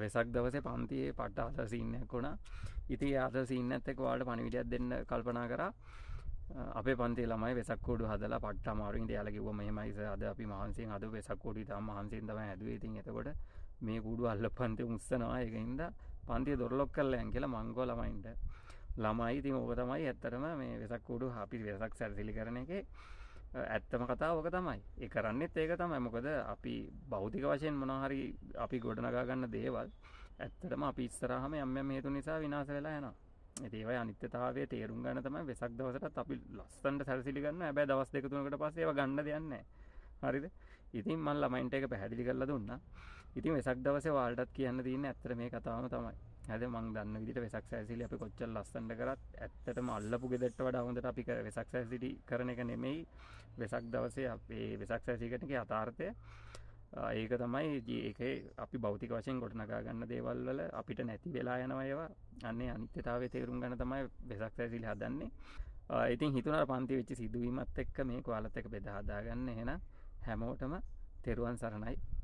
වෙසක් දවසේ පන්තියේ පට්ට ආතල් සීන් එකක් වුණා. ඉතින් ඒ ආතල් සීන් එකත් එක්ක ඔයාලට පණිවිඩයක් දෙන්න කල්පනා කරා. අපේ පන්තියේ ළමයි වෙසක් කූඩු හදලා පට්ට අමාරුවෙන් ඉතින් එයාලා කිව්වා මෙහෙමයි සර්, අද අපි මහන්සියෙන් හදපු වෙසක් කූඩු ඉතාම මහන්සියෙන් තමයි හැදුවේ. ඉතින් එතකොට මේ කූඩුව අල්ලපු පන්තිය උස්සනවා. ඒක හින්දා පන්තිය දොර ලොක් කරලා යන් කියලා මං කිව්වා ළමයින්ට. ළමයි ඉතින් ඕක තමයි ඇත්තටම මේ වෙසක් කූඩු අපි වෙසක් සැරසිලි කරන එකේ ඇත්තම කතාව ඕක තමයි. ඒ කරන්නෙත් ඒක තමයි. මොකද අපි භෞතික වශයෙන් මොනවා හරි අපි ගොඩනගා ගන්න දේවල් ඇත්තටම අපි ඉස්සරහම යම් යම් හේතු නිසා විනාශ වෙලා යනවා. ඉතින් ඒවයි අනිත්‍යතාවය තේරුම් ගන්න තමයි වෙසක් දවසටත් අපි ලස්සනට සැරසිලි ගන්නවා. හැබැයි දවස් දෙක තුනකට පස්සේ ඒවා ගන්න දෙයක් නැහැ. හරිද? ඉතින් මං ළමයින්ට ඒක පැහැදිලි කරලා දුන්නා. ඉතින් වෙසක් දවසේ ඔයාලටත් කියන්න තියෙන්නේ ඇත්තට මේ කතාවම තමයි. හරිද? මං දන්න විදිහට වෙසක් සැරසිලි අපි කොච්චර ලස්සනට කරත් ඇත්තටම අල්ලපු ගෙදරට වඩා හොඳට අපි වෙසක් සැරසිලි කරන එක නෙමෙයි වෙසක් දවසේ අපේ වෙසක් සැරසිලි කරන එකේ යථාර්ථය. ඒක තමයි ඒකේ අපි භෞතික වශයෙන් ගොඩනගා ගන්න දේවල් වල අපිට නැති වෙලා යනවා ඒවා. අන්නේ අනිත්‍යතාවය තේරුම් ගන්න තමයි වෙසක් සැරසිලි හදන්නේ. ඉතින් හිතුණා පන්ති වෙච්ච සිදුවීමත් එක්ක මේක ඔයාලත් එක්ක බෙදා හදා ගන්න. එහෙනම් හැමෝටම තෙරුවන් සරණයි.